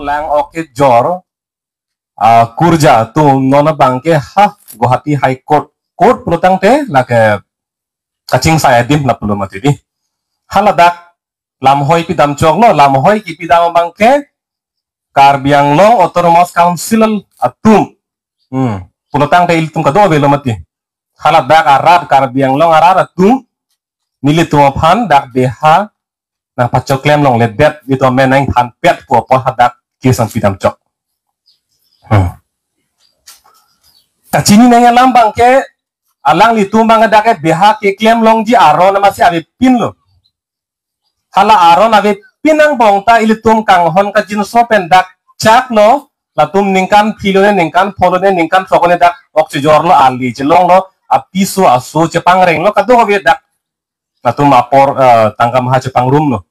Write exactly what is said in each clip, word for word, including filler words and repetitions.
Lang ok kejor, ah, kurja atum non abangke ha Guwahati High Court, court pulotangte lake kachingsai adim lapulo mati di. Haladak lamhoi pidam choklo, lamhoi kipidam abangke Karbi Anglong Autonomous Council atum. Hmm. Pulotangte ilitum kadokave lo mati. Haladak arat, Karbi Anglong arat atum nelitum aphan dak beha nangpachoklem longledet, ilitum amen nangthanpet pu apot hadak case nangpidam chok. Hmm. Kachini nangji alam abangke, alanglitum abang dak ke beha keklem longji aron amatsi avepinlo. Hala aron avepin angbong ta ilitum kanghon kangjinso pen dak chaklo, latum ningkan phli lone, ningkan pho lone, ningkan throk lone dak ok chejorlo, ali chelonglo, apiso aso chepangrenglo, kadokave dak latum apor, eh, tangka maha chepangrumlo.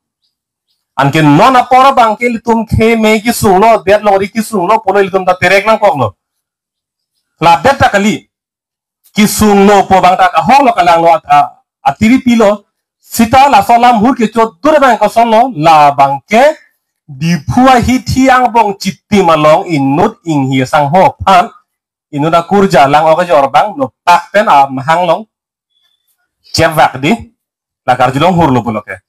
Anke non apor abangke ilitum kheme kesunglo, det longri kesunglo pulo ilitum ta terek nangkoklo. Ladet ta kali. Kesunglo pu abang ta kahoklo, kalanglo, at-, a-, atiri pilo. Seta laso alam hur kechodur abang kosonlo, labangke Diphu ahithi angbong chitim along inut Inghi asangho aphan, inut akurja lang ok kejor abang nopak pen amahang along chepvak di, la karjulong hurlo pulo ke.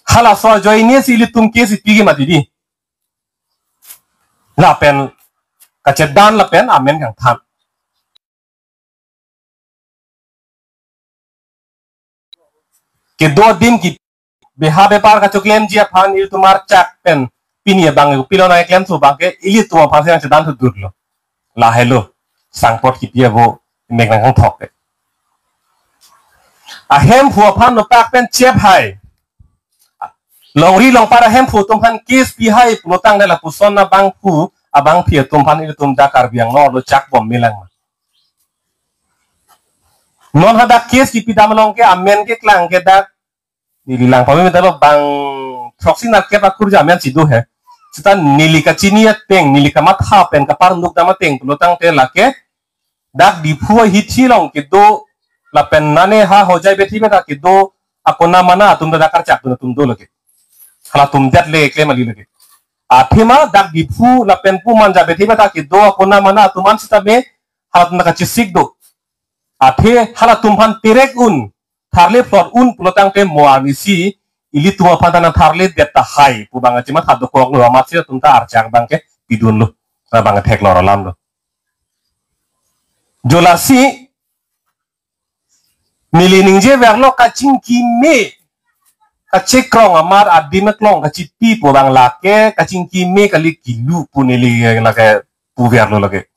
Halaso ajoine si ilitum case ipiji mati di. Lapen kachedan lapen amen kangthan. Kedo adim ke beha bepar kachoklemji aphan ilitum archak pen pini abang pilo nangklemthu abangke ilitum aphan si nangchedan thudurlo. Lahelo, sangpot kipi avo mek nangkangthok ke. Ahemphu aphan nopak pen chephai, longri longpat ahemphu atum aphan case pihai pulotangte lapuson abangphu abangphi atum aphan ilitum dak Karbi Anglong arlo chakbom melang ma. Non hadak case kipidam along ke amen keklang ke dak neli lang pame medalo bang throksi nerkep akurja amen si do he. Seta neli kachini ateng, neli kamatha pen kaparnuk dam ateng pulotangte lake dak Diphu ahithi along kedo lapen nane ha Hojai bethi beta kedo akona mana atum ta dak karchak dun atum do lake. Halatum det le klem kali lake. Athema dak Diphu lapen pu Manja bethi beta kedo akona mana atum an sitame halatum ta kachesik do. Athe halatum aphan terek un, tharle phlot un pulotangte mo arnisi ilitum aphan ta nangtharledet tahai pu abang achimatha dokoklo, amatsi atum ta archak abangke pidunlo, labang theklor alamlo. Jo lasi neli ningje verlo kachingki me, kachekrong amat adim eklong kachipi pu abang lake kachingki me kali, kilu pu neli lake pu verlo lake.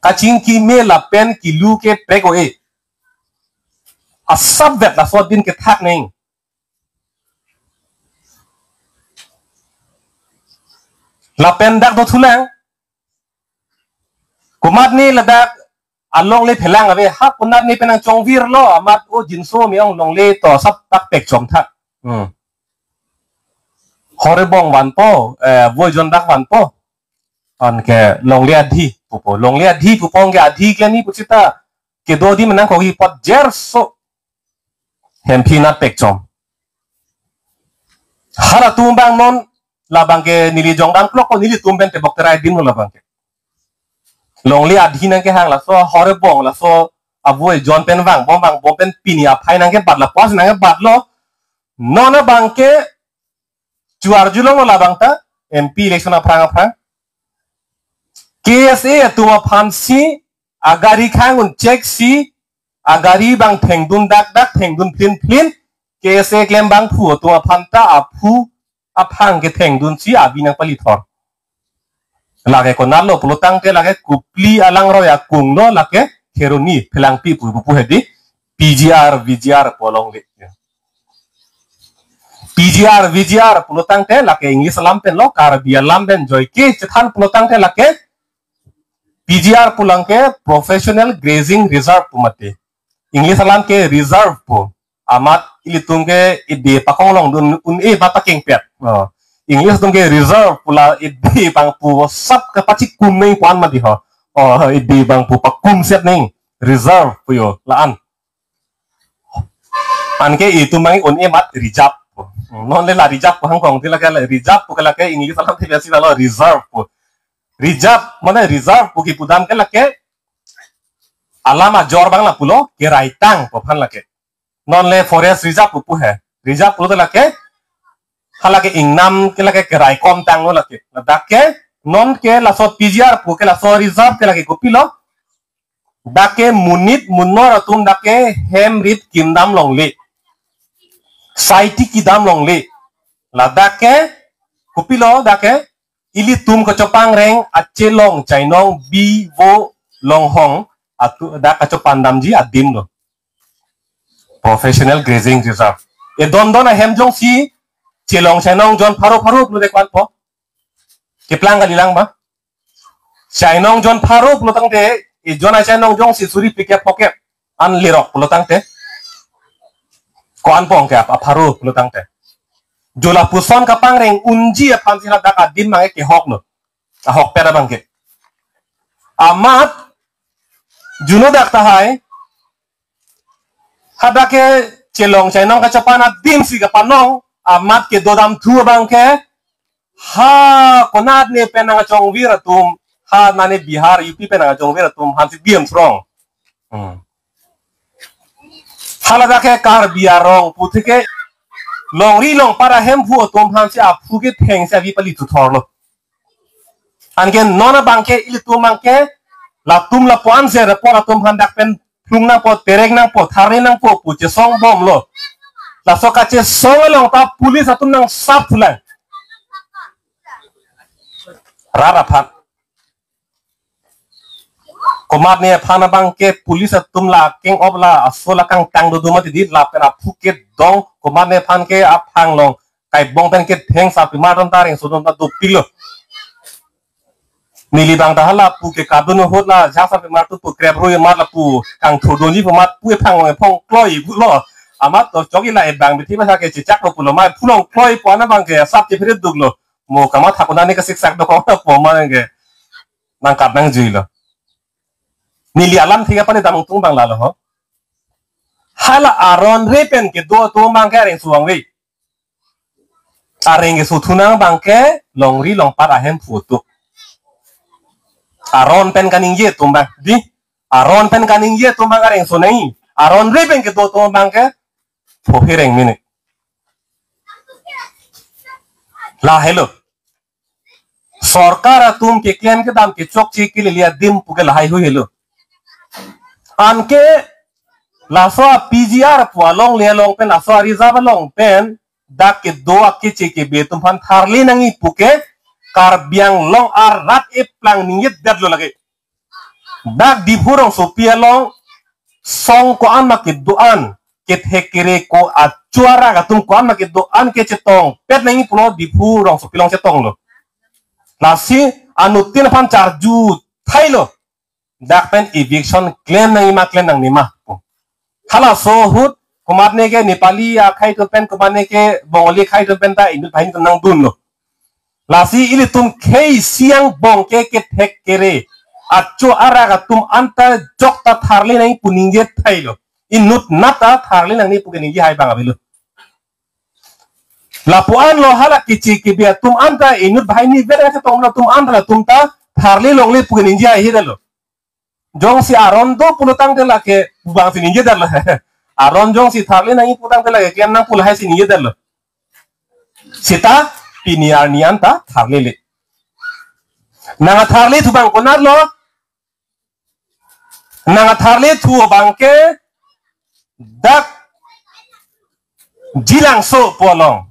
Kachingki me lapen kilu ke prek o-e. Asapvet laso adim kethak neng. Lapen dak dothulang. Komatne ladak alongle phelang ave, ha konatne pen nangchongvirlo, amat o jinso me-ong longle to asap tak pek chom thak. Hmm. Horebong vanpo, eh, Voijon dak vanpo. Anke longle adhi pupo, longle adhi pupo, anke adhi kleni pu seta kedo adim nangkokji apot jerso hemphi nat pek chom. Halatum abang non labangke neli jongdam klok ko, nelitum pen tebok terai adim lo labangke. Longle adhi nangkehang laso Horebong laso Voijon pen vangbom vangbom pen pini aphai nangkebat, lapuas nangkebatlo. Non abangke chuarjulonglo labang ta M P election aphrang aphrang. K S A atum aphan si agari khang un chek si agari abang thengdun dak dak, thengdun phlin phlin, K S A klem abangphu atum aphan ta aphu aphang kethengdun si abi nangpalithor. Lake konatlo pulotangte lake Kopili alangroi akung lo, lake Kheroni Phelangpi pu pu hedi, P G R, V G R pu alongle. P G R, V G R pulotangte lake English alam pen lo, Karbi alam pen joike chethan pulotangte lake P G R pu abangke Professional Grazing Reserve pu mati. English alam ke reserve pu. Amat ilitum ke idi pakong longdun un-e ba pakengpet. Oh. English atum ke reserve pu la idi abangphu asap kapachikum nangji pu-an mati ho. Oh, idi abangphu pakumset nangji. Reserve pu jo la-an. Anke itum abang un-e amat reserve. Non le la reserve pu hangkong ti lake, la reserve pu ke lake English alam ti biasi lo reserve pu. Reserve mane reserve pu kipudam ke lake alam ajor abang lapulo, keraitang pu aphan lake. Non le forest reserve pu pu he. Reserve pulote lake, halake ingnam ke lake keraikom tanglo lake. Ladak ke non ke laso P G R pu ke laso reserve ke lake kopilo. Dak ke monit monor atum dak ke hem rit kimdam longle. Saiti kidam longle. Ladak ke kopilo dak ke ilitum kachopangreng a Chelong Chainong Bivo Longhong atu dak kachopandamji adim lo. Professional Grazing Reserve. E don don ahem jongsi Chelong Chainong jon pharo pharo pulote ko-an po? Keplang kali lang ba? Chainong jon pharo pulo tangte, e jon a chainong jongsi suri phlikep phokep an lerok pulo tangte. Ko-an po ke ap-, apharo pulo tangte. Jo lapuson kapangreng unji aphansi ladak adim abang ke kehok lo. Ahokpet abang ke. Amat juno dak tahai, hadak ke Chelong Chainong kachopan adimsi kapanong, amat kedodam thu abang ke, ha, konat ne pen nangchongvir atum, ha, nane Bihar, U P pen nangchongvir atum, hansi D M Srong. Hmm. Haladak ke Karbi arong puthe ke, longri longpat ahemphu atum hansi aphu kethengsi avi pali thuthor lo. Anke non abang ke ilitum abang ke, latum lapu-an se report atum aphan dak pen plung nangpo, terek nangpo, tharle nangpo pu chesong bomlo. Laso kachesong along ta police atum nangsap thulang. Rat aphan. Komatne aphan abang ke police atum la keng op la aso la kangtang dodo mati di lapen aphu kedong komatne aphan ke aphang along kaibong pen ketheng sarpimar atum ta rengso atum ta dopiklo. Neli abang ta hala pu ke kadun ahut la jha sarpimar atum pu krep rui mar lapu kangthurdunji pu mat pu ephang along ephong kloi pulo. Amat to chok ila ebang bithi masa ke chechak lo pulo mai phulong kloi pu ana abang ke sap chephere duklo. Mo kamatha konat ne kasiksak dokok ta po ma nang ke nangkat nangjuilo. Neli alamthe kapale damtung abang lalo ho. Hala aron re pen kedo atum abang ke areng suang ve. Areng keso thunang abang ke longri longpat ahemphu atum. Aron pen kaningje atum abang. Di. Aron pen kaningje atum abang areng so nai. Aron re pen kedo atum abang ke pho phereng mene. Lahelo. Sorkar atum keklem kedam kechokche kelele adim pu ke lahai hui helo. Anke laso a P G R pu alongle along pen laso a reserve along pen dak kedo akeche kebe atum aphan tharle nangji pu ke Karbi Anglong arat eplang ningjedetlo lake. Dak Diphu rongsopi along song ko-an ma kedo-an, kethek kere ko achu arak atum ko-an ma kedo-an kechetongpet nangji pulo Diphu rongsopi along chetonglo. Lasi anuttin aphan charju thailo. Dak pen eviction klem nangji ma klem nangne ma pu. Halaso ahut komatne ke Nepali akhei atum pen komatne ke Bongali akhei atum pen ta inut banghini atum nangdunlo. Lasi ilitum khei siang bong ke kethek kere achu arak atum anta jok ta tharle nangji pu ningje thailo. Inut nat ta tharle nangji pu ke ningje hai abang avelo. Lapu-an lo hala keche kebe atum anta inut banghini vet chetong atum anta latum ta tharle longle pu ke ningje hai hidalo. Jongsi aron do pulo tangte lake bang si ningjedetlo. Aron jongsi tharle nangji pu tangte lake klem nang pu lahai si ningjedetlo. Seta pini arni anta tharlele. Nang tharle thu abang konatlo. Nang tharle thu abang ke dak Jilangso pu along.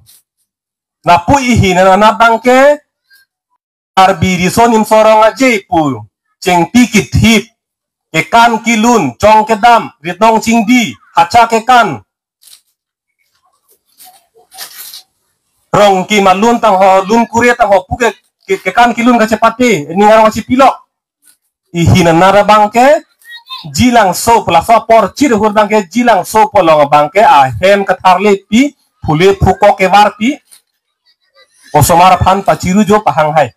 Lapu ihi nana abang ke Karbi riso nimso rong aje pu, chengpi kithip, kekan kelun, chong kedam, ritnong chingdi, hacha kekan, rong kemalun tangho, lun kure tangho, pu ke, ke, kekan kelun kachepate, ning arong kachepilok. Ihi nana abang ke, Jilangso, laso apor chirhur abang ke, Jilangso pu along abang ke, ahem katharlepi, phule phukok kevarpi, osomar aphan pachiru jo pahang hai.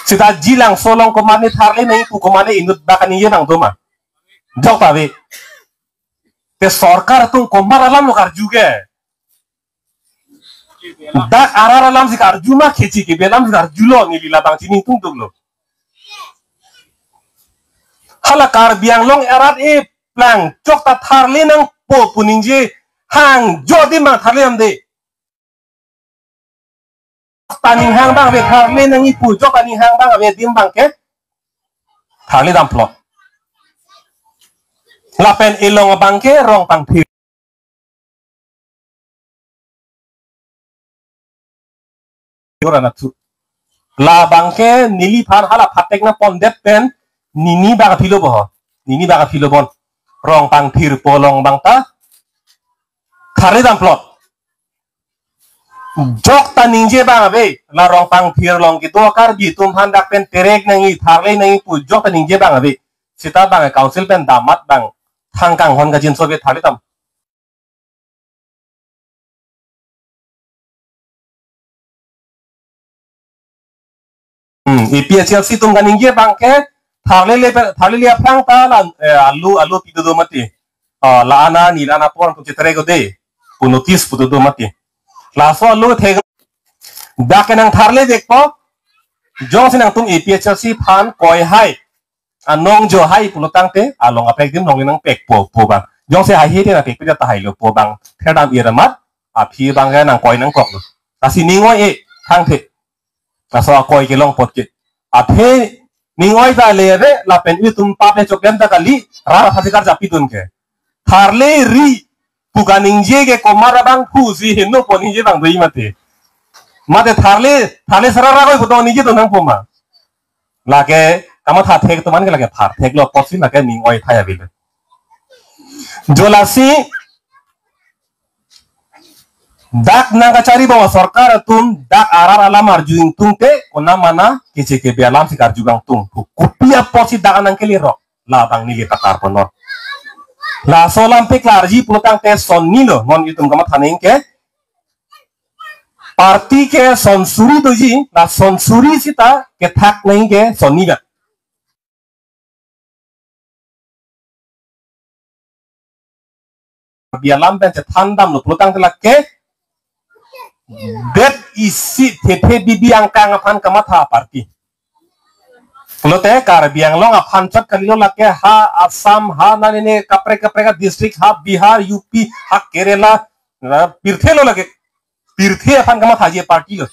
Seta Jilangso along komatne tharle nangji pu komatne inut bak kaningje nang do ma. Jok ta ave. Te sorkar atum komat alam lo karju ke. Dak arat alam si karju ma, Keche Kebe alam si karjulo, neli labang chini tungtunglo. Hala Karbi Anglong arat eplang chok ta tharle nangpo pu ningje, hang jo adim abang tharle damde. Taning hang abang ave tharle nangji pu, jok taning hang abang ave adim abang ke tharle damplot. Lapen elong abang ke Rongpangthir. Ora na thu. Labang ke neliphan hala phatek nangpondet pen nini abang aphi lo bo ho. Nini abang aphi lo bon. Rongpangthir pu along abang ta tharle damplot. Jok ta ningje abang ave, la Rongpangthir along kedo Karbi atum aphan dak pen terek nangji, tharle nangji pu jok ta ningje abang ave. Seta abang council pen damat abang thang kanghon kajinso ave, tharle dam. Hmm, A P H L C atum kaningje abang ke tharlele, tharlele aphrang ta la, eh, alu, alu pi dodo mati. Ah, la-an arni, la-an apor pu cheterek o de. Pu notice pu dodo mati. Laso alu thek dak ke nangtharledetpo. Jongsi nangtum A P H L C aphan koi hai, anong jo hai pulo tangte, along apek adim along nangpekpo, pu abang. Jongsi haihe te nangpekpe ta hailo pu abang. Therdam ir amat, aphi abang ke nangkoi nangkoklo. Lasi ning oi-e, thangthe. Laso akoi kelong apot ke. Athe ning oi ta le ave, lapen itum pap le chokdem ta kali, rat aphan si karjapidun ke. Tharle ri pu kaningje ke komat abangphu si heno pu ningje abang doji mati. Mate tharle, tharle sara ra koi pu do ningje do nangpo ma. Lake kamatha thek atum an ke lake phar theklo apotsi lake ning oi thai avelo. Jo lasi dak nangkachari abang sorkar atum dak arat alam arju ingtungte konat mana Keche Kebe alam si karju abang tung. Kopi apotsi dak nangkele rok. Labang neli patar ponnon. Laso alam paklarji pulo tangte sonni lo, non itum kamatha nangji ke. Party ke son suri doji, la son suri seta kethak nangji ke sonni lo. Karbi alam pen chethan damlo pulo tangte lake det isi thethe bibi angkang aphan kamatha party. Pulote Karbi Anglong aphan chot kalilo, lake ha Assam, ha nane ne kaprek kaprek a district, ha Bihar, U P, ha Kerala, na pirthe lo lake. Pirthe aphan kamathaji party lo.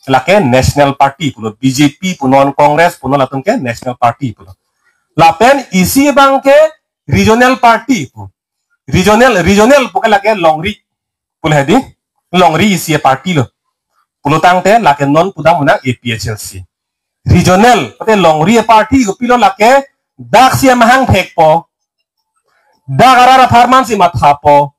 Lake National Party pulo, B J P punon, Congress punon, latum ke National Party pulo. Lapen isi abang ke regional party pu. Regional, regional pu ke lake longri. Pulo hedi, longri isi a party lo. Pulo tangte lake non pudam mena A P H L C. Regional, pute longri a party kopilo, lake dak si amahang thekpo. Dak arat apharman si mathapo.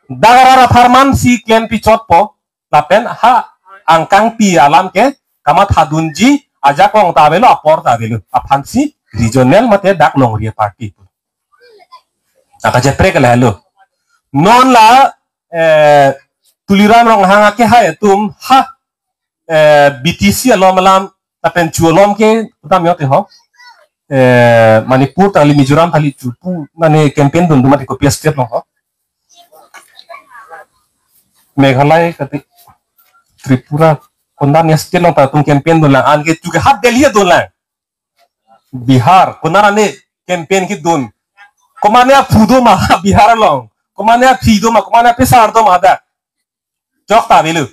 Dak arat apharman si klem pichotpo. Lapen ha angkangpi alam ke kamathadunji ajakong ta avelo, apor ta avelo. Aphansi regional mate dak longri a party. Akacheprek lahelo. Non la, eh, Tuliram Ronghang akehai atum ha, eh, B T C alom alam lapen chu alom ke utam yote ho. Eh, Manipur tangli, Mizoram tangli chu pu nane campaign dun dun mati kopi state along ho. Meghalaya kati, Tripura, konat ne state along ta atum campaign dunlang, anke chu ke ha Delhi dunlang. Bihar, konat ne campaign kedun. Komatne aphu do ma Bihar along. Komatne aphi do ma, komatne apisar do ma dak. Chok ta avelo.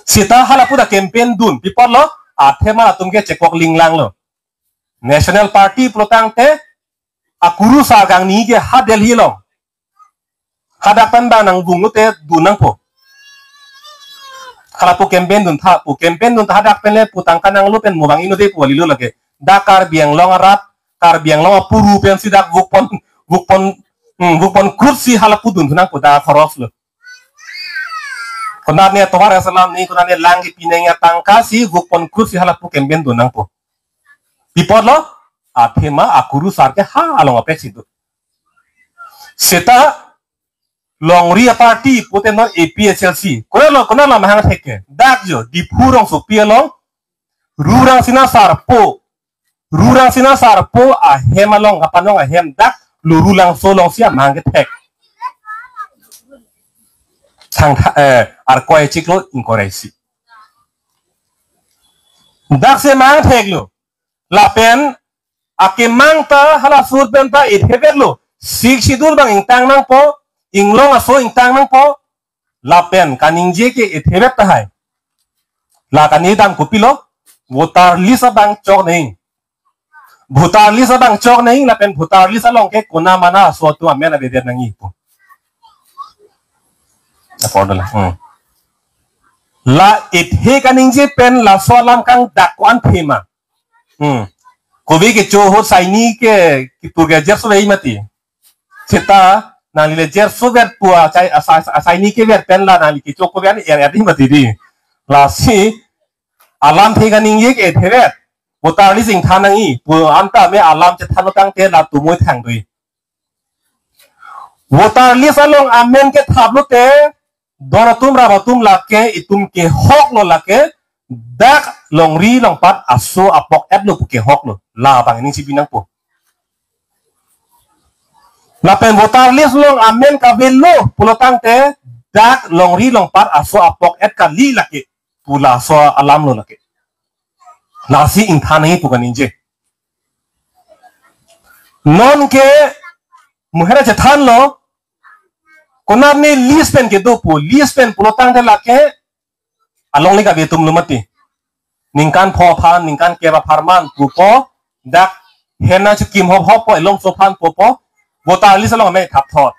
Seta halapu ta campaign dun. Pi apotlo, athema atum ke chekok linglanglo. National Party pulo tangte, akurusar kangni ke ha Delhi along. Hadak pen bang nangvung lote dun nangpo. Halapu campaign duntha pu, campaign duntha hadak pen le pu tangka nanglo pen mo bang ino de pu kalilo lake. Dak Karbi Anglong arat, Karbi Anglong apuru pensi dak vukpon, vukpon, hmm, vukpon krutsi halapu dunthu nangpo, dak khoros lo. Konat ne tovar asalam ni, konat ne lang kipi nangji atangka si vukpon krutsi halapu campaign dun nangpo. Pi apotlo, athema akurusar ke ha along apek si dun. Seta longri a party pute non A P H L C. Konatlo, konatlo amahang thek ke. Dak jo, Diphu rongsopi along, Ru Rangsina Sarpo. Ru Rangsina Sarpo ahem along, kapanong ahem dak, lo Ru Langso alongsi amahang kethek. Thang tha, eh, Arkoi achiklo ingkoi ra isi. Dak si mang theklo. Lapen akemang ta hala sur pen ta ithebet lo. Sixth Schedule abang ingtang nangpo, inglong aso ingtang nangpo. Lapen kaningje ke ithebet tahai. La kaningje dam kopilo, voter list abang chok nangji. Voter list abang chok nangji lapen voter list along ke kona mana aso atum amen avedet nangji pu. Apor dola. Hmm. La ithe kaningje pen laso alam kangdak ko-an thema. Hmm. Kove kecho ahut saini ke kipu ke jerso vei mati. Seta nangli le jerso vet pu achai asai asai ni ke vet pen la nangli kecho ko vet er er di mati di. Lasi alamthe kaningje ke thevet. Voter list ingthan nangji pu anta me alam chethan tangte latum moi thang dui. Voter list along amen kethap lote don atum rap atum lake itum kehok lo lake dak longri longpat aso apok-et lo pu kehok lo. Labang ning si binang po. Lapen voter list along amen kavelo pulo tangte dak longri longpat aso apok-et kali lake pu laso alam lo lake. Lasi ingthan nangji pu kaningje. Non ke muhera chethan lo. Konat ne list pen kedo pu, list pen pulo tangte lake alongle kave atum lo mati. Ningkan pho aphan, ningkan kep apharman pupo, dak henna chukim hop hop po, elom so aphan pupo, voter list along amen thap thot.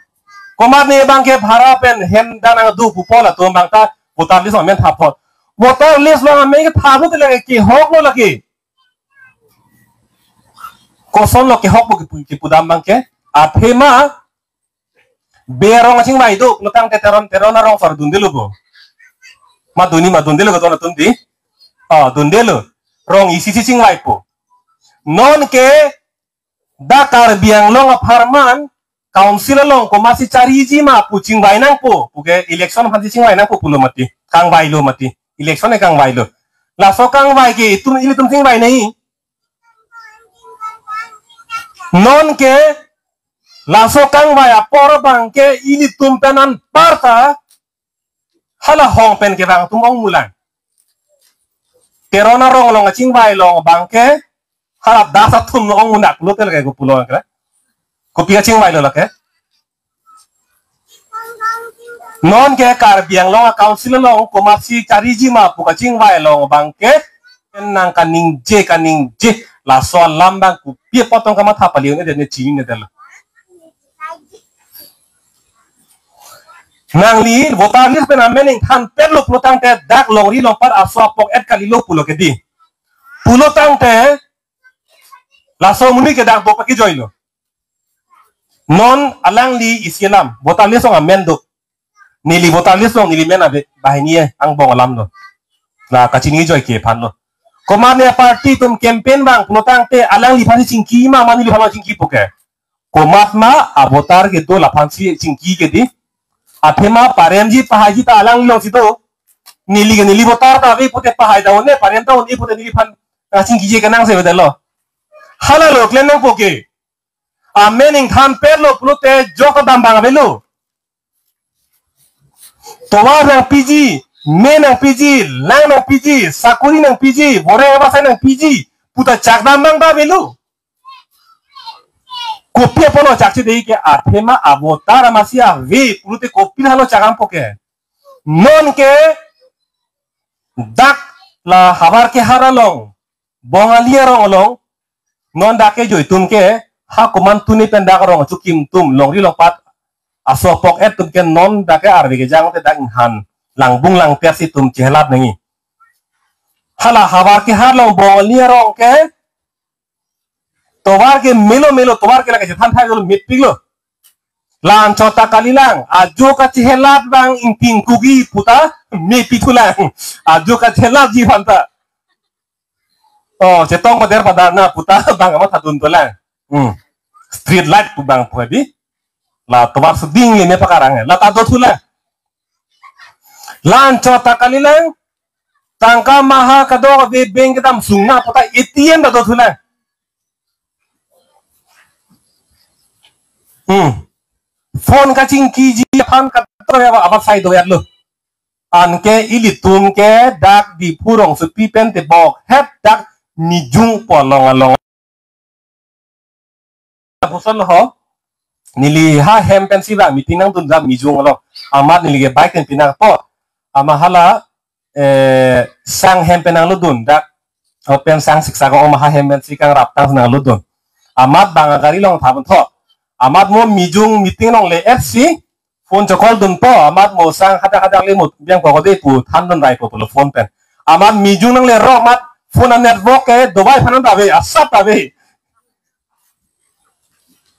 Komat ne abang ke bhara pen hen dan nangdo pupo latum abang ta voter list along amen thap thot. Voter list along amen kethap lote lake kehok lo lake. Koson lo kehok pu kipu, kipu dam abang ke. Athema Bey arong achingvai do, lo tangte Teron, Teron arong sar dunde lo bo. Ma dun-i ma dunde lo ko don atum di. Ah, dunde lo. Rong isi si chingvai po. Non ke dak Karbi Anglong apharman council along komatsi chariji ma pu chingvai nangpo. Puke election aphan si chingvai nangpo pulo mati. Kangvai lo mati. Election e kangvai lo. Laso kangvai ke itum ilitum chingvai nangji. Non ke laso kangvai apor abang ke ilitum pen anparta hala hong pen kevang atum ong mulang. Teron arong along achingvai along abang ke hala das atum ong munak lo tel ke ko pulo ke. Kopi achingvai lo lake. Non ke Karbi Anglong a council along komatsi chariji ma pu kachingvai along abang ke nang kaningje kaningje laso alam abang kopi apot tong kamatha pali un-edet ne chinine del. Nangli voter list pen amen ingthan pet lo pulo tangte dak longri longpat aso apok-et kali lo pulo ke di. Pulo tangte laso amonit ke dak bo paki joi lo. Non alangli isi alam, voter list along amen do. Neli voter list along neli men ave, banghini e angbong alam lo. La kachini joi ke aphan lo. Komat ne party atum campaign abang pulo tangte alangliphan si chingki ma, ma neliphan lo chingki puke. Komat ma a voter kedo laphan si chingki ke di. Athema paremji pahaiji ta alangli along si do. Neli ke neli voter ta ave pute pahai ta un-e, parem ta un-e pute neliphan, ah, chingkiji ke nang se ave lo. Hala lo klem nangpo ke. Amen ingthan pet lo pulote jok dam abang avelo. Tovar nangpiji, me nangpiji, lang nangpiji, sakori nangpiji, boreng abasai nangpiji, puta chak dam abang ta avelo. Kopi apotlo chak chedei ke athema a voter amatsi ave pulote kopi halo chak dampo ke. Non ke dak la havar kehar along, Bongali arong along, non dak kejoi atum ke, ha komantu ni pen dak arong achukim atum, longri longpat, aso apok-et atum ke non dak ke arve kejang te dak inghan, langbung langter si atum chehelat nangji. Hala havar kehar along Bongali arong ke, tovar ke melo melo, tovar ke lake chethan thai lo, mepik lo. La-anchot ta kalilang, ajo kachehelat abang ingting kugi puta mepik thulang. Ajo kachehelatji aphan ta. Oh, chetong pader pader na puta bang amat hadun thulang. Hmm. Street light pu bang pu di. La tovar suding le me pakarang. La ta do thulang. La-anchot ta kalilang. Tangka maha kadokave bank kedam sungna puta A T M ta do thulang. Hmm. Phone kachingkiji aphan kadokave abat sai do-et lo. Anke ilitum ke dak Diphu rongsopi pen tebok het dak Mijung pu along along. Lapuson ho, neli ha hem pensi bang meeting nangdun dak Mijung along. Amat neli ke bike pen pinang po. Amat hala, eh, sang hem pen nanglodun dak. O pen sang siksa ko om ha hem pensi kangrap tang nanglodun. Amat bang agari along tha puntho. Amat mo Mijung meeting along le-et si phone chokol dunpo, amat mo sang hadak hadak le mo biang ko kode pu thandun raipo pulo phone pen. Amat Mijung nanglerok amat phone a-network ke dobai phan ta ave, asap ta ave.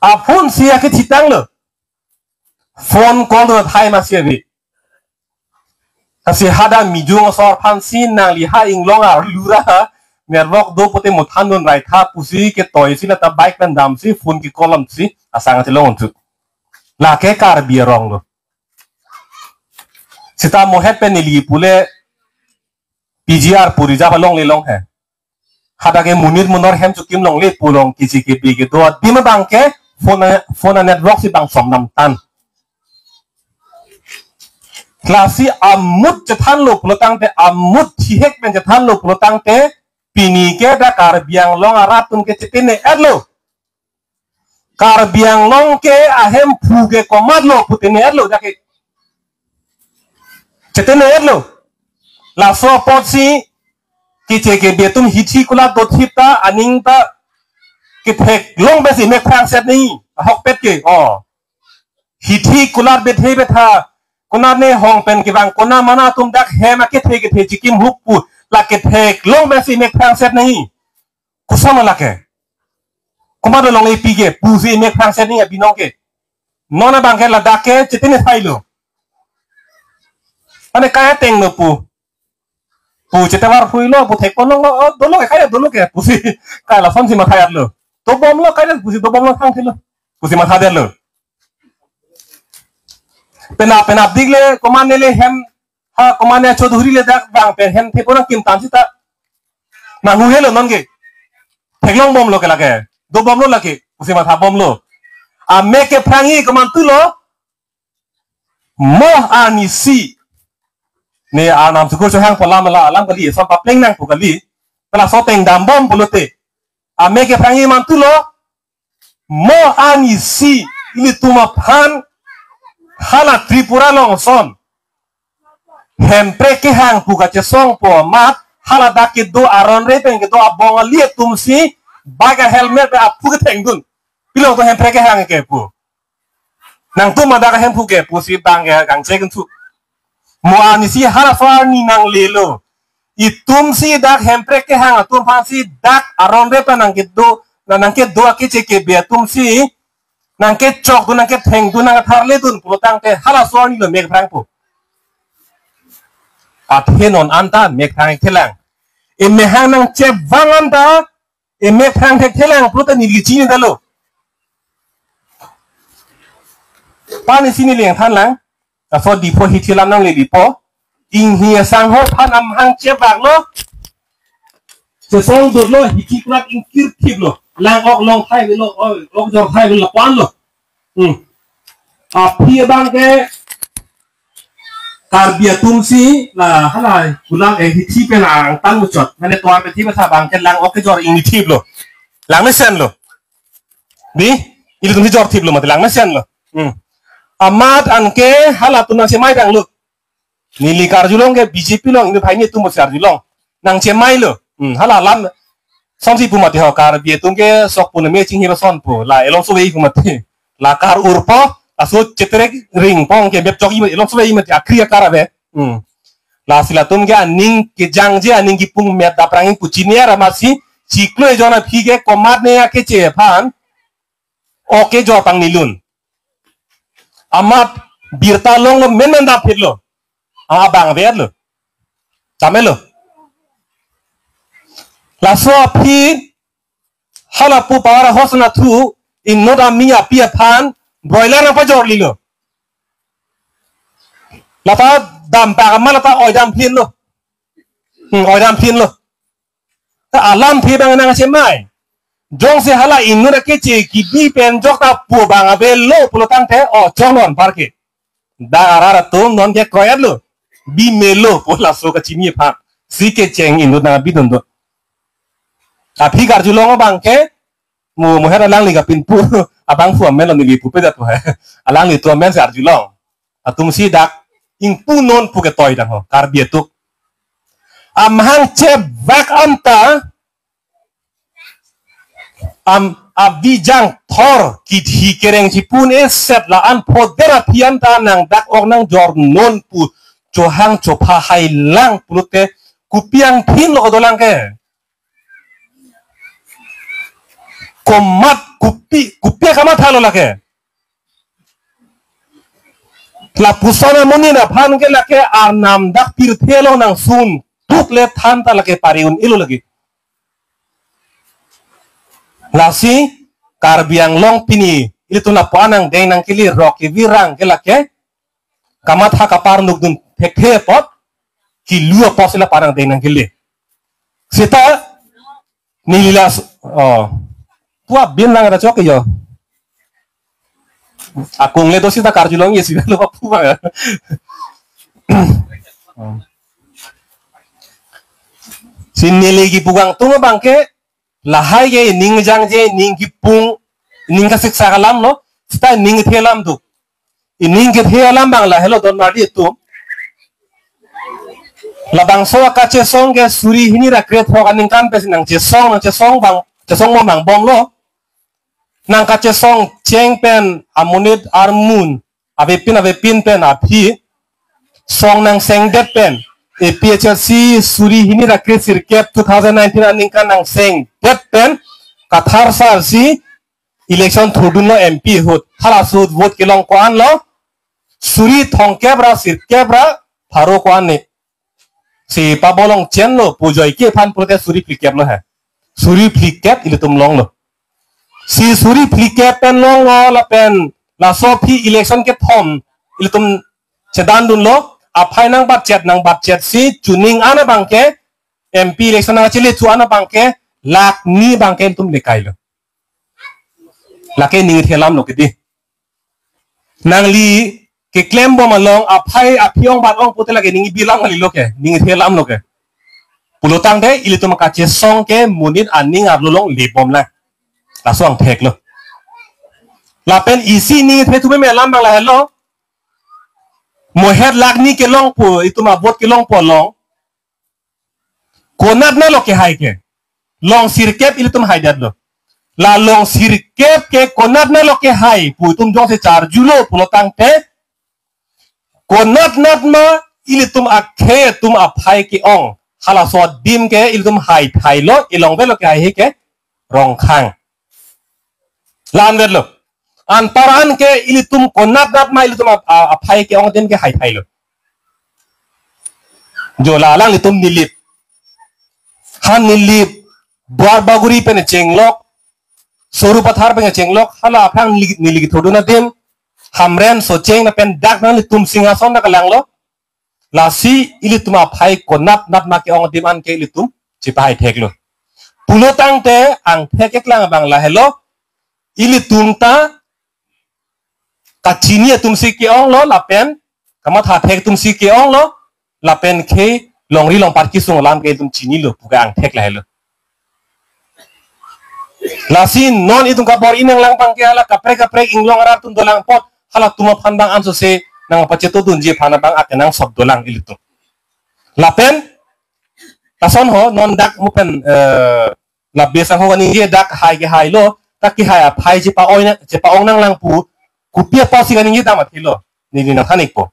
A phone si akethitang lo. Phone call dun athai masi ave. Lasi hadak Mijung asor aphansi nangli ha inglong arlo ra network do pute mo thandun rai tha pusi ketoi si lata bike pen damsi phone ke call damsi asang chelong unthu. Lake Karbi arong lo. Seta mo het pen neli pule P G R pu reserve along le long he. Hadak ke monit monor hem chukim longle pu along keche kebe kedo adim abang ke phone a, phone a-network si bang som nam tan. Lasi amut chethanlo pulotangte, amut thihek pen chethanlo pulotangte, pini ke dak Karbi Anglong arat atum ke chetene-et lo. Karbi Anglong ke ahemphu ke komatlo pu tene-et lo dak ke. Chetene-et lo. Laso apotsi keche kebe atum hithi kulat dothip ta aning ta ketheklong pensi mek phrangset nangji. Ahokpet ke. Oh. Hithi kulat bethe betha. Konat ne hong pen kevang kona mana atum dak hem akethe kethe chikim huk pu. La ketheklong pensi mek phrangset nangji. Koson lake. Komat along epi ke pusi mek phrangset nangji abinong ke. Non abang ke ladak ke chetene thailo. Ane kai ateng lo pu. Pu chetevar phuilo, pu thekponlonglo, oh, dolo ke, kai dolo ke, pusi kai lasonsi matha-et lo. Dobomlo kai pusi dobomlo thangthelo. Pusi matha-et lo. Penap penap dik le, komat ne le hem, ha, komat ne Chaudhary le dak bang pen hem thepo nangkim tan sita. Nanghu helo non ke. Theklong bomlo ke lake. Dobomlo lake. Pusi matha bomlo. Amek kephrangji komantu lo. Mo arnisi. Ne arnam sukur chohang pu alam la alam kali, eson papleng nang pu kali. Pala so teng dambom pulote. Amek kephrangji mantu lo. Mo arnisi ilitum aphan hala Tripura along ason hemprek kehang pu kachesongpo amat hala dak kedo aron re pen kedo abongali atumsi bike a-helmet pen aphu kethengdun. Pilo to hemprek kehang ke pu. Nangtum ma dak hemphu ke pusi bang ke kangchek thu. Mo arnisi halaso arni nanglelo. Itumsi dak hemprek kehang atum aphansi dak aron re pen nangkedo, na nangkedo akeche kebe atumsi nangkechokdun, nangkethengdun, nangkatharledun pulotangte halaso arni lo mek phrangpo. Athe non anta mek phrang thelang. Emehang nangchevang anta emek phrang thekthelang pulote neli chinidetlo. Pani sini leng thanlang. Laso Diphu hithi alam nangle Diphu. Inghi asangho aphan amahang chebaklo. Chesongdotlo, hithi kulat ingkirthiplo. Lang-ok long thailo, ok jor thailo, lapu-an lo. Hmm. Aphi abang ke Karbi atumsi la hala kulang eh hithi pen angtan muchot. Mane tovar pen thi basa abang ke lang-ok kejor ingthiplo. Lang mesenlo. Di, ilitum kejorthiplo mate lang mesenlo. Hmm. Amat anke halatum nangchemai tanglo. Neli karjulong ke B J P along, ini bhai netum bo si arjulong. Nangchemailo. Hmm, hala alam. Sonsi pu mati ho Karbi atum ke sok pu neme chinghi ba son pu. La elong sovei pu mati. La kar urpo, laso chetrek ringpong ke bep chok i elong sovei mati akhri akar ave. Hmm. Lasi latum ke aning kejangje aning kipung met daprang pu chini ara masi chiklo ejon aphi ke komat ne akeche aphan. Ok kejor pangnilun. Amat birta longlo menmen dapphitlo. Abang avedetlo. Chamelo. Laso aphi hala pu power house nathu inut ami api aphan broiler nangpajorlilo. Lata dampak amat lata oi damphinlo. Hmm, oi damphinlo. Ta alam phi bang nangchemai. Jongsi hala inut akeche kibi pen jok ta pu bang avelo pulotangte o chongnon parke. Dak arat atum non ke kroyat lo. bi melo pu laso kachini aphan. Si kecheng inut nangbi dun do. Aphi karjulong abang ke, mo moher alangli kapinpo abangphu amen lo neli pupe dat po he. Alangli atum amen si arjulong. Atum si dak ingpu non pu ketoi dang ho, Karbi atum. Amahang chevak anta, am, abijang thor kithi kereng chipun eset la-an phoder aphi anta nang dak ok nangjor non pu chohang chopha hai lang pulote kopi angthin lo dolang ke. Komat kopi, kopi akamatha lo lake. Lapuson amonit aphan ke lake arnam dak pirthe along nangsun thuk le than ta lake pari un-elo lake. Lasi Karbi Anglong pini ilitum lapu-an angdeng nangkele rok kevirang ke lake kamatha kaparnuk dun thekthe apot, kilu apot si lapu-an angdeng nangkele. Seta neli la s-, oh. Pu abin lang ada chok yo. Akung le do seta karjulong ye si lo pu ba. Oh. Si neli kipu kangtung abang ke lahai ke ning jangje, ning kipung, ning kasiksak alam lo, seta ning kethe alam do. Ining kethe alam abang lahelo don mardi atum. Labangso akachesong ke suri hini ra krethrok aningkan pen si nangchesong, nangchesong abang, chesong mo abang bom lo. Nangkachesong cheng pen amonit armun, avepin avepin pen aphi song nangsengdet pen A P H L C suri hini ra kresirkep two thousand nineteen aningkan nangsengdet pen Kathar sar si election thurdun lo M P ahut. Halaso ahut vote kelong ko-an lo? Suri thomkep ra sirkep ra pharo ko-an ni. Si pabolong chen lo, pu Joyce aphan pulote suri phlikep lo he. Suri phlikep ilitum long lo. Si suri phlikep pen long lo lapen laso aphi election kethom ilitum chedan dun lo, aphai nang budget, nang budget si chuning an abang ke, M P election nangchele chu an abang ke, lakh ni abang ke ilitum lekai lo. Lake ning kethe alam lo ke di. Nangli keklem bom along aphai aphi ong bat ong pute lake ning bilang kali lo ke, ning kethe alam lo ke. Pulotangte ilitum kachesong ke monit aning arlo longle bom lang. Laso angthek lo. Lapen isi ning kethe thume me alam abang lahelo. Moher lakh ni kelongpo, itum a-vote kelongpo along. Konat na lo kehai ke? Long sirkep ilitum haidet lo. La long sirkep ke konat na lo kehai pu itum jongsi charjulo pulotangte, konatnat ma ilitum akhei atum aphai ke-ong. Halaso adim ke ilitum haithai lo, ilong avelo kehai he ke Rongkhang. La-an vet lo. Anpar an ke ilitum konatnat ma ilitum ap-, a-, aphai ke-ong adim ke haithai lo. Jo la alanglitum Nilip. Ha Nilip, Duarbagori pen chenglok, Sarupathar pen chenglok, hala aphrang Nilip, Nilip kethurdun adim, Hamren, Socheng lapen dak nanglitum Singhason na kalang lo. Lasi ilitum aphai konatnat ma ke-ong adim an ke ilitum chipahai thek lo. Pulotangte angthek keklang abang lahelo, ilitum ta kachini atum si ke-ong lo lapen kamatha thek atum si ke-ong lo lapen ke longri longpat kesung alam ke ilitum chinilo pu ke angthek lahelo. Lasi non itum kabor-i nanglang abang ke hala kaprek kaprek inglong arat atum dolang apot, halatum aphan abang ansose nangpachethurdunji aphan abang akenangsot dolang ilitum. Lapen lason ho non dak mo pen, eh, la besang ho kaningje dak hai kehai lo, dak kehai aphai chepa-oi na, chepa-ong nanglang pu, kopi apotsi kaningje dam athilo, neli nangthan-ikpo.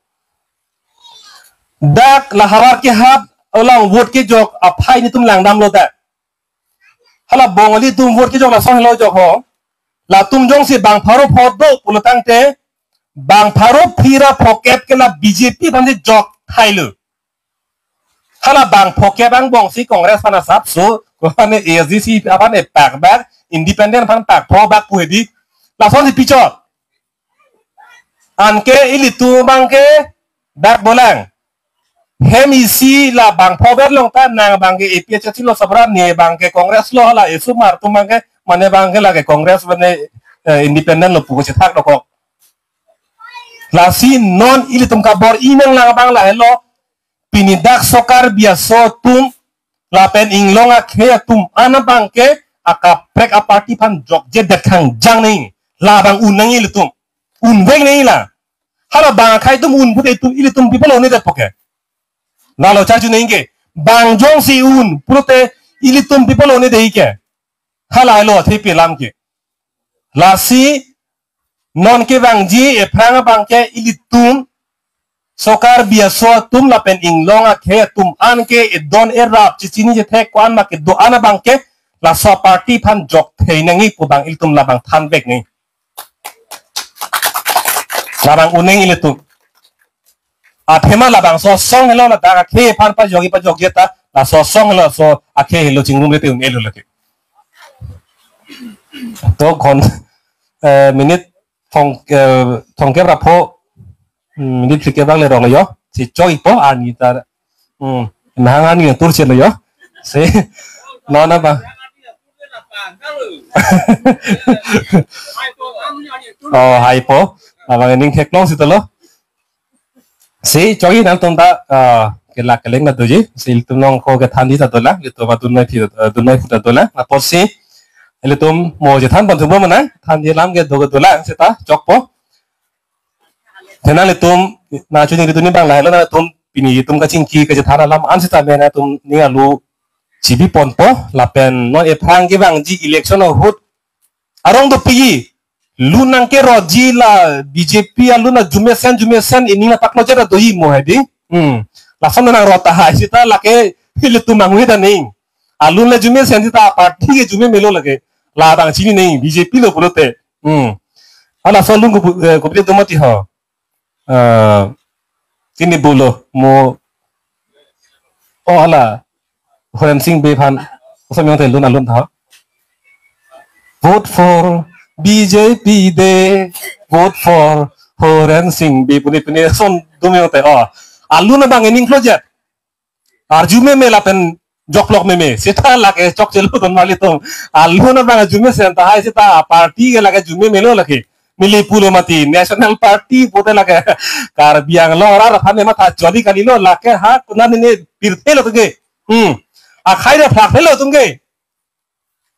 Dak la havar kehap along vote kejok aphai netum langdam lo dak. Hala Bongali atum vote kejok lason helo jok ho. Latum jongsi bang pharo pho do pulotangte, bang pharo phli ra phokep ke la B J P aphan si jok thailo. Hala bang phokep angbong si Congress aphan asapso, ko aphan A S D C aphan epak bak, independent aphan pak pho bak pu hedi. Lasonsi pichot. Anke ilitum abang ke dak dolang. Hem isi la bang pho ber long ta nang abang ke A P H L C lo sabra, ne abang ke Congress lo, hala esomar atum abang ke mane abang ke lake Congress mane, eh, independent lo pu ko chethak dokok. Lasi non ilitum kabor-i nanglang abang lahelo. Pini dak so Karbi aso atum lapen inglong akhei atum an abang ke akaprek aparty aphan jokjedet khangjang nangji. Labang un nangji ilitum. Unvek nangji la. Hala bang akhei atum un pulote itum ilitum pi apotlo un'edetpo ke. Lalo charju nangji ke. Bang jongsi un pulote ilitum pi apotlo un'edetji ke. Hala lo thepi alam ke. Lasi non kevangji ephrang abang ke ilitum so Karbi aso atum lapen inglong akhei atum an ke edon erap chechini chethek ko-an ma kedo-an abang ke laso aparty aphan jokthei nangji pu abang ilitum labang thanvek nangji. Labang un nangji ilitum. Athema labangso asong helo ladak akhei aphan pajokji pajokji ta laso asong helo, so akhei helo chingrumre te un-elo lake. To kon, eh, minute thong, eh, thomkep ra pho, hmm, minute phlikep abang le rong yo. Si chok-ikpo ani ta. Hmm, nang ani tur si lo yo. Si non abang. Oh, haipo. Abang ning theklong si tolo. Si chok-ik nangtum ta, ah, kelak keleng ta doji. Si ilitum along ko kethan di ta dolang, ilitum adun noi phi, adun noi phi ta dolang. Apotsi ilitum mo chethan pon thupo manang, than di alam kedo kedolang seta chokpo. Te nanglitum nangchini kedun abang lahelo, nanglitum pini itum kachingki kachethan alam an seta me nangtum ning arlo chibi ponpo lapen non ephrang kevangji election ahut arong dopikji, lun nangkeroji la B J P alun ajume mesen jume mesen ining atak lo jera doji mo hedi. Hmm. Lason nangrot tahai seta lake ilitum angwi daning. Alun le jume mesen seta aparty ke jume melo lake. Labang chini nangji B J P lo pulote. Hmm. Hala so lun ko, eh, kopite do mati ho. Ah, chini pulo mo. Oh, hala. Horen Sing Bey aphan. Koson miyong te lun alun tha. Vote for B J P de. Vote for Horen Sing Bey puni puni son do miyong te. Oh. Alun abang ening klojet. Arju meme lapen joklok meme. Seta lake chokche lo ton mali tong. Alun abang arju mesen tahai seta aparty ke lake arju meme lo lake. Neli pulo mati National Party pulote lake Karbi Anglong arat aphan matha choli kalilo lake ha konat ne pirthe lo atum ke. Hmm. Akhei ra phlakthelo atum ke.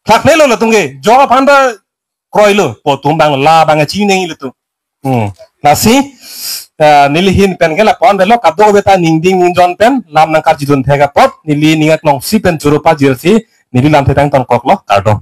Phlakthelo atum ke. Jok aphan ta kroilo. Po atum abang labang chini nangji ilitum. Hmm. Lasi, eh, neli ahin pen ke lapu-an avelo, kadokave ta ningding ningjon pen lam nangkarjudun thek apot, neli ning aklongsi pen choro pajirsi neli lamthe tang tongkoklo, kardom.